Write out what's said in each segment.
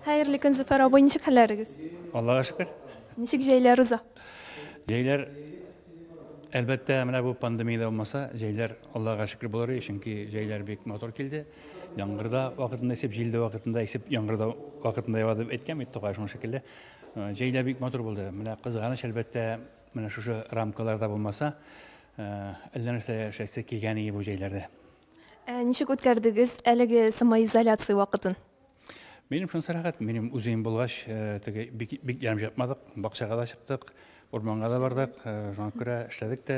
Хәерле көн, Зөфәр абый, ничек хәлләрегез? Аллага шөкер. Ничек җәйләр уза? Җәйләр, әлбәттә, менә бу пандемия дә булмаса, җәйләр Аллага шөкер булыр иде, чөнки җәйләр бик матур килде. Яңгыр да вакытында исеп, җил дә вакытында исеп, яңгыр да вакытында ява дип әйткән бит Тукай, шуның шикелле. Җәйләр бик матур булды. Менә кызганыч, әлбәттә, менә шушы рамкаларда булмаса, әллә нәрсә яшәсе килгән иде бу җәйләрдә. Ә ничек үткәрдегез әлеге самоизоляция вакытын? Минем шунысы рәхәт, минем үз өем булгач, теге бик, бик ярым ятмадык, бакчага да чыктык, урманга да бардык, шуңа күрә эшләдек тә,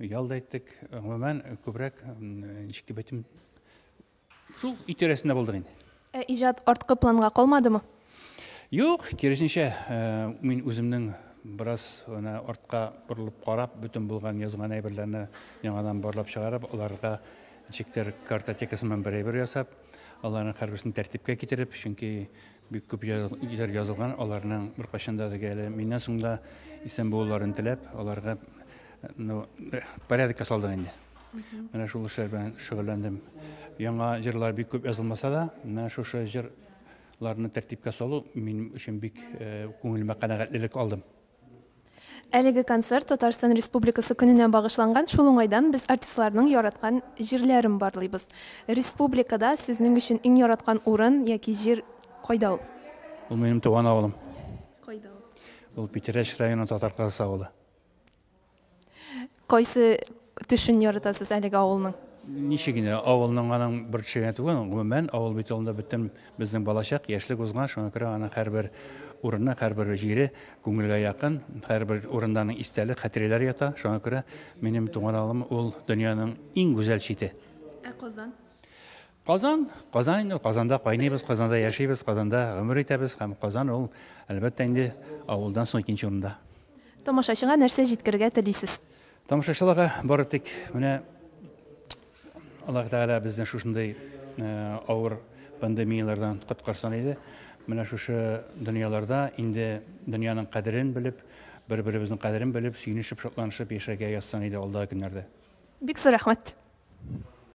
ял да иттек. Гомумән, күбрәк, ничек дип әйтим, шул өй тирәсендә булдык инде. Ә иҗат арткы планга калмадымы? Юк, киресенчә, мин үземнең бераз менә артка борылып карап, бөтен булган язган әйберләрне яңадан барлап чыгарып, аларга ничектер картотекасыннан бер әйбер ясап, аларның һәрберсен тәртипкә китереп, чөнки бик күп җыр язылган, аларның беркайчан да теге әле миннән соң да исән булуларын теләп, аларга ну, порядокка салдык инде. Менә шул эшләр белән шөгыльләндем. Яңа җырлар бик күп язылмаса да, менә шушы җырларны тәртипкә салу минем өчен бик күңелемә канәгатьлелек алдым. Әлеге концерт Татарстан Республикасы көненә багышланган, шул уңайдан без артистларның яраткан җирләрен барлыйбыз. Республикада сезнең өчен иң яраткан урын яки җир кайда ул? Ул минем туган авылым. Кайда ул? Ул Питрәч районы Татар Казысы авылы. Кайсы төшен яратасыз әлеге авылның? Ничек инде, авылның аның бер төше генә түгел, гомумән, авыл бит ул бөтен безнең балачак, яшьлек узган, шуңа күрә аның һәрбер урыны, һәрбер җире күңелгә якын, һәрбер урында аның истәлек, хатирәләр ята, шуңа күрә минем туган авылым ул дөньяның иң гүзәл чите. Ә Казан? Казан, Казан инде, Казанда кайныйбыз, Казанда яшибез, Казанда гомер итәбез һәм Казан ул, әлбәттә инде, авылдан соң икенче урында. Тамашачыга нәрсә җиткерергә телисез? Тамашачыларга бары тик менә Аллаһ Тәгалә безне шушындый авыр пандемияләрдән коткарсын иде. Менә шушы дөньяларда инде дөньяның кадерен белеп, бер-беребезнең кадерен белеп, сөенешеп, шатланышып яшәргә язсын иде алдагы көннәрдә. Бик зур рәхмәт.